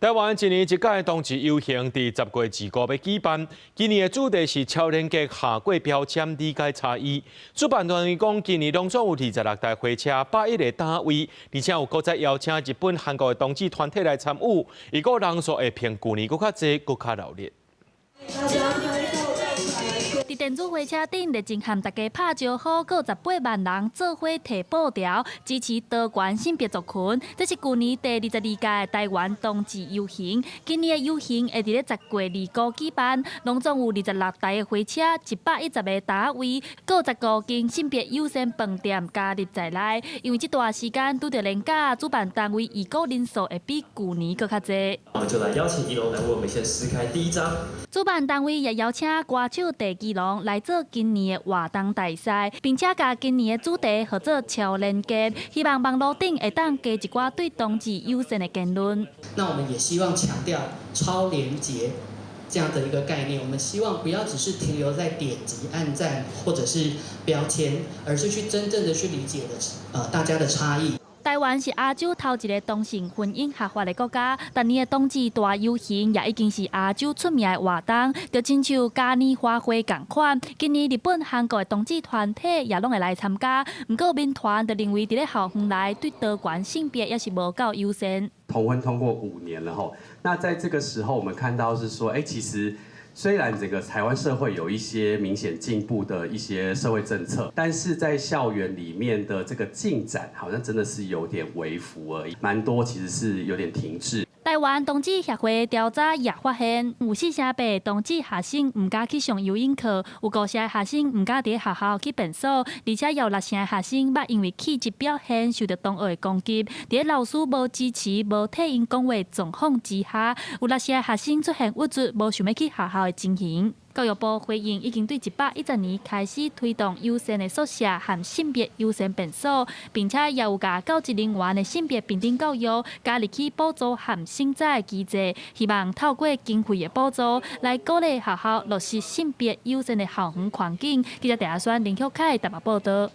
台灣一年一屆同志遊行佇10月25欲舉辦，今年的主題是超連結跨過標籤，理解差異。主辦單位講，今年攏總有26台貨車、101個單位，而且有閣再邀請日本、韓國的同志團體來參與，預估人數會比舊年閣較濟、閣較熱鬧。佇電子火車頂熱情和大家拍招呼，閣有18萬人做伙提布條支持多元性別族群。這是舊年第22屆台灣同志遊行。今年的遊行會佇咧10月25舉辦，攏總有26台的貨車，110個單位，閣有15間性別友善飯店加入在內。因為這段時間拄著連假，主辦單位預估人數會比舊年閣較濟。我們就來邀請一龍來為我們先撕開第一張。主辦單位也邀請歌手鄭基龍來做今年的活動大使，並且共今年的主題號做超連結，希望網路頂會當加一寡對同志友善的言論。那我們也希望強調超連結這樣的一個概念，我們希望不要只是停留在點擊、按讚或者是標籤，而是去真正的去理解的大家的差異。台灣是亞洲頭一个同性婚姻合法的國家，逐年的同志大遊行也已經是亞洲出名的活動，就親像嘉年華會仝款。今年日本、韓國的同志團體也攏會來參加，毋過民團就認為佇咧校園內對多元性別猶是無夠友善。同婚通過5年了吼，那在這個時候，我們看到是說，欸，其實雖然整個台灣社會有一些明顯進步的一些社會政策，但是在校園裡面的這個進展，好像真的是有點微幅而已，蠻多其實是有點停滯。台灣同志協會調查也發現，有4成8同志學生毋敢去上游泳課，有5成學生毋敢佇學校去便所，而且有6成學生捌因為氣質表現受到同學的攻擊。佇老師無支持、無替𪜶講話狀況之下，有6成學生出現鬱卒、無想欲去學校的情形。教育部回應，已經對110年開始推動友善的宿舍和性別友善便所，並且也有共教職人員的性別平等教育加入去補助和薪資的機制，希望透過經費的補助來鼓勵學校落實性別友善的校園環境。記者鄭阿宣、林旭凱台北報導。